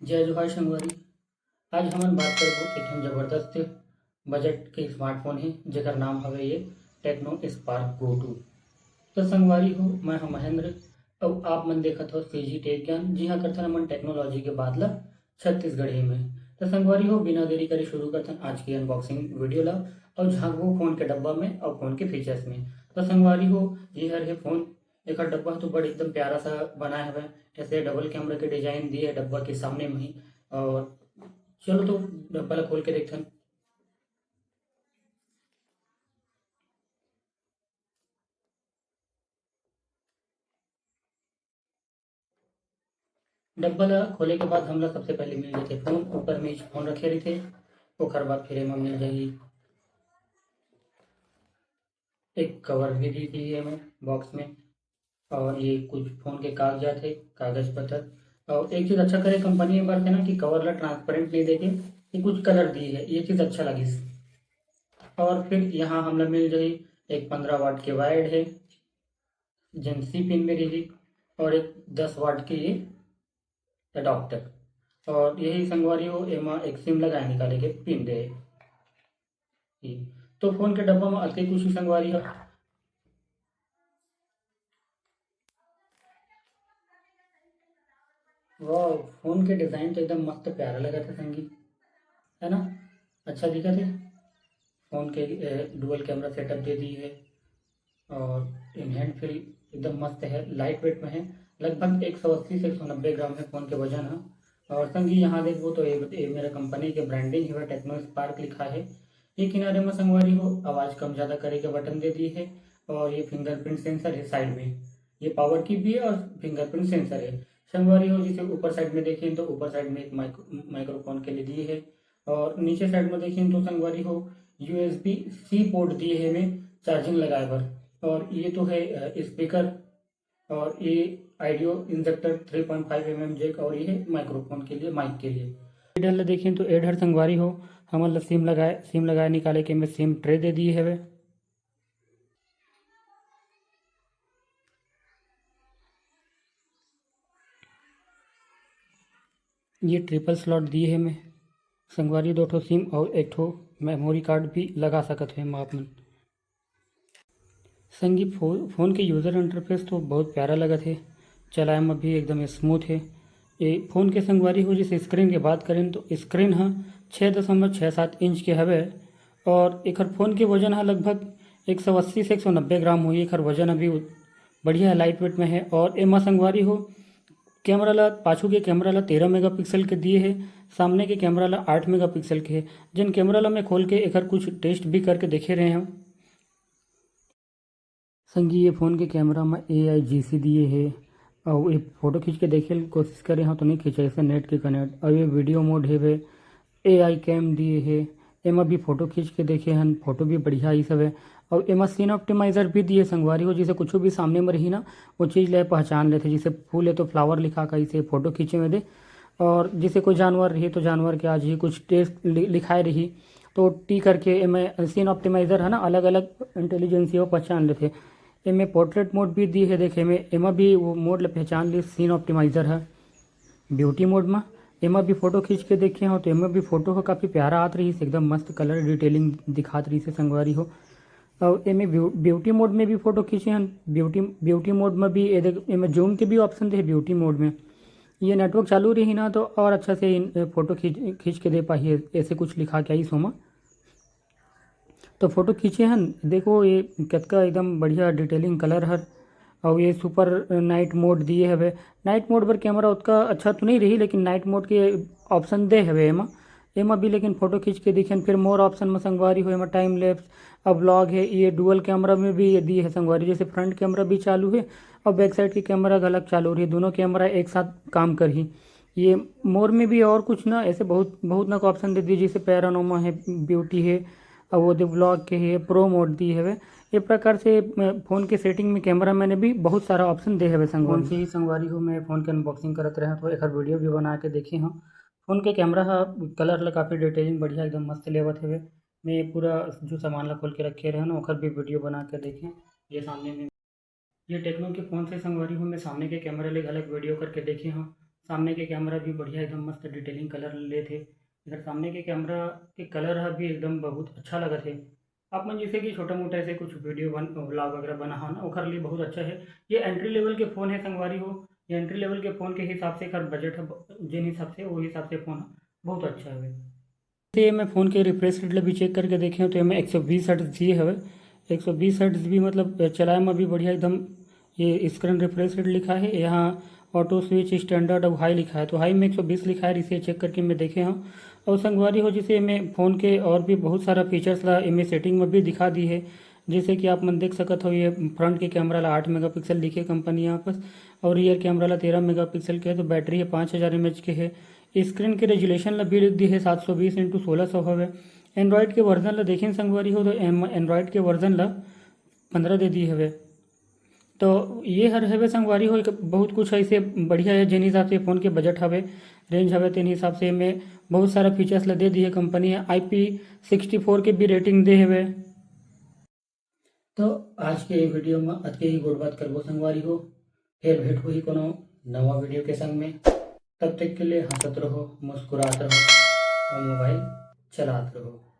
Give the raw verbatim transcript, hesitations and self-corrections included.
जय जोहार संगवारी, आज हमन बात करबो एक ठन जबरदस्त बजट के स्मार्टफोन हे, जेकर नाम हवे ये Tecno Spark Go टू। तो संगवारी हो, मैं हूं महेंद्र, अउ आप मन देखत हो CG Tech ज्ञान, जिहां करथन हमन टेक्नोलॉजी के बात ला छत्तीसगढ़ी में। तो संगवारी हो, बिना देरी करे शुरू करथन आज की अनबॉक्सिंग वीडियो ला, अउ झांकबो फोन के डब्बा में अउ फोन के फीचर्स में। तो संगवारी हो, ये हर हे फोन, एकर डब्बा तो बड़ एकदम प्यारा सा बनाए हवे, ऐसे डबल कैमरा के डिजाइन दिए हे डब्बा के सामने में ही। और चलो तो डब्बा ला खोल के देखथन। डब्बा ला खोले के बाद हमला सबसे पहले मिल जाथे फोन, ऊपर में फोन रखे रहिथे, ओकर बाद फिर एमा मिल जाही एक कवर भी दी थी एमा बॉक्स में, और ये कुछ फोन के कागजात है, कागज पत्र। और एक चीज अच्छा करे कंपनी ये बार है ना कि कवर ला ट्रांसपेरेंट नहीं देके ये कुछ कलर दी है, ये चीज अच्छा लगिस। और फिर यहाँ हमला मिल जाही एक पंद्रह वाट के वायर्ड है, जेन सी पिन में रही, और एक दस वाट के ये अडॉप्टर। और यही संगवारी हो, एमा एक सिम लगाए निकाले के पिन दे। तो फोन के डब्बा में अतके कुछ ही संगवारी हो। वाह, फोन के डिजाइन तो एकदम मस्त प्यारा लगत हे संगी, है ना? अच्छा दिखत हे। फोन के डुअल कैमरा सेटअप दे दी है, और इन हैंड फ्री एकदम मस्त है, लाइट वेट में है, लगभग एक सौ अस्सी से एक सौ नब्बे ग्राम है फोन के वजन है। और संगी, यहाँ देखबो तो ये, ये मेरा कंपनी के ब्रांडिंग है, टेक्नो स्पार्क लिखा है। ये किनारे में संगवारी हो, आवाज कम ज्यादा करे के बटन दे दी है, और ये फिंगरप्रिंट सेंसर है साइड में, ये पावर की भी है और फिंगरप्रिंट सेंसर है। संगवारी हो, जैसे ऊपर साइड में देखें तो ऊपर साइड में एक माइक्रो माइक्रोफोन के लिए दी है, और नीचे साइड में देखें तो संगवारी हो, यूएसबी सी पोर्ट दिए है में चार्जिंग लगाए बर। और ये तो है स्पीकर, और ये audio injector three point five M M jack, और ये है माइक्रोफोन के लिए, माइक के लिए। एडर ला देखें तो एडर संगवारी हो, हमन ला सिम लगाए सिम लगाए निकाले के में सिम ट्रे दे दिए हवे। ये ट्रिपल स्लॉट दिए है में संगवारी, दो ठो सिम और एक ठो मेमोरी कार्ड भी लगा सकत हो एमा आप मन। संगी फो, फोन के यूजर इंटरफेस तो बहुत प्यारा लगत है, चलाए में भी एकदम स्मूथ है। ये फोन के संगवारी हो, जैसे स्क्रीन के बात करें तो स्क्रीन ह छः दशमलव छः सात इंच के हवे, और एकर फोन के वजन ह लगभग एक सौ अस्सी से एक सौ नब्बे ग्राम होही। एकर वजन अभी उत-, बढ़िया है, लाइट वेट में है। और एमा संगवारी हो, कैमरा ला, पाछू के कैमरा ला तेरह मेगापिक्सल के दिए है, सामने के कैमरा ला आठ मेगापिक्सल के है। जिन कैमरा ला मैं खोल के एकर कुछ टेस्ट भी करके देखे रहे हूँ। संगी, ये फोन के कैमरा में ए आई जी सी दिए है, और ये फोटो खींच के देखे ल कोशिश करे हूँ तो नहीं खींचे, ऐसे नेट के कनेक्ट। और ये वीडियो मोड है वे, ए आई कैम दिए है, एमा भी फोटो खींच के देखे हन, फोटो भी बढ़िया आई सब है। और एमा सीन ऑप्टिमाइजर भी दिए संगवारी हो, जैसे कुछ भी सामने में रही ना, वो चीज़ ले पहचान लेथे, जैसे फूल है तो फ्लावर लिखा का इसे फोटो खींचे में दे, और जैसे कोई जानवर रही तो जानवर के आज ही कुछ टेक्स्ट लि-, लिखाए रही, तो टी करके एमे सीन ऑप्टिमाइजर है ना, अलग अलग इंटेलिजेंसी वो पहचान लेथे। एमे पोर्ट्रेट मोड भी दी है, देखे में एमा भी वो मोड ला पहचान ली सीन ऑप्टिमाइजर है। ब्यूटी मोड में एमा भी फोटो खींच के देखे हो तो एमा भी फोटो ह काफ़ी प्यारा आत रही, एकदम मस्त कलर डिटेलिंग दिखात रही से संगवारी हो। और एमे ब्यू-, ब्यूटी मोड में भी फोटो खींचे हैं। ब्यूटी ब्यूटी मोड में भी ये देख, एमे जूम के भी ऑप्शन दे ब्यूटी मोड में। ये नेटवर्क चालू रही ना तो और अच्छा से इन फोटो खींच खींच के दे पाही, ऐसे कुछ लिखा के आई सोमा। तो फोटो खींचे हन, देखो ये कतका एकदम बढ़िया डिटेलिंग कलर हर, और ये सुपर नाइट मोड दिए हवे। नाइट मोड पर कैमरा उतना अच्छा तो नहीं रही, लेकिन नाइट मोड के ऑप्शन दे हवे एमा। एमा भी लेकिन फोटो खींच के दिखेन। फिर मोर ऑप्शन में संगवारी हो, एमा टाइम लैप्स, अब व्लॉग है, ये डुअल कैमरा में भी ये दिए है संगवारी, जैसे फ्रंट कैमरा भी चालू है और बैक साइड के कैमरा गलत चालू रही, दोनों कैमरा एक साथ काम करही। ये मोर में भी और कुछ ना, ऐसे बहुत बहुत ना को ऑप्शन दे दिए, जैसे पैरानोमा है, ब्यूटी है, और वो दे व्लॉग के है, प्रो मोड दी है। ये प्रकार से अ, फोन के सेटिंग में कैमरा मैंने भी बहुत सारा ऑप्शन दे हवे संगवारी। फोन से ही संगवारी हो, मैं फोन के अनबॉक्सिंग करत रहे तो एक वीडियो भी बना के देखे हूँ। फोन के कैमरा हा कलर ला काफ़ी डिटेलिंग बढ़िया एकदम मस्त लेवत हवे। मैं ये पूरा जो सामान ला खोल के रखे रहे ना, ओकर भी वीडियो बना के देखे। ये सामने में ये टेक्नो के फोन से संगवारी हो, मैं सामने के कैमरा ले अलग वीडियो करके देखे हूँ। सामने के कैमरा भी बढ़िया, एकदम मस्त डिटेलिंग कलर लेथे। इधर सामने के कैमरा के कलर ह भी एकदम बहुत अच्छा लगत हे। आप मन जैसे कि छोटा मोटा ऐसे कुछ वीडियो बन, व्लॉग वगैरह बनाहा ना, ओखर लिए बहुत अच्छा है। ये एंट्री लेवल के फ़ोन है संगवारी हो, ये एंट्री लेवल के फ़ोन के हिसाब से एखर बजट है, ब-, जिन हिसाब से, वो हिसाब से फ़ोन ह बहुत अच्छा है। ये मैं फ़ोन के रिफ्रेश रेट ला भी चेक करके देखे हूँ, तो एमे एक सौ बीस हर्ट्ज दिए हवे। एक सौ बीस हर्ट्ज भी मतलब चलाए में भी बढ़िया एकदम। ये स्क्रीन रिफ्रेश रेट लिखा है, यहाँ ऑटो स्विच, स्टैंडर्ड और हाई लिखा है, तो हाई में एक सौ बीस लिखा है, इसे चेक करके मैं देखे हूँ। और संगवारी हो, जैसे एमे फ़ोन के और भी बहुत सारा फीचर्स ला एमे सेटिंग में भी दिखा दी है। जैसे कि आप मन देख सकत हो, ये फ्रंट के कैमरा ला आठ मेगापिक्सल दिखे कंपनी यहाँ पर, और रियर कैमरा ला तेरह मेगापिक्सल के है, तो बैटरी है पाँच हज़ार एमएएच के है। स्क्रीन के रेजुलेशन ला भी लिख दी है, सात सौ बीस इंटू सोलह सौ हवे। एंड्रॉयड के वर्जन ला देखें संगवारी हो, तो एम-, एंड्रॉयड के वर्जन ला पंद्रह दे दी हवे। तो ये हर हवे संगवारी हो, एक बहुत कुछ ऐसे बढ़िया है, जिन हिसाब से फ़ोन के बजट हवे, रेंज हवे, तेन हिसाब से एमे बहुत सारा फीचर्स ला दे दी है कंपनी। आई पी सिक्सटी फोर के भी रेटिंग दे हवे। तो आज के ये वीडियो में अतके ही गोठ बात करबो संगवारी हो। फिर भेंट होही कोनो नवा वीडियो के संग में। तब तक के लिए हंसत रहो, मुस्कुरात रहो और मोबाइल चलात रहो।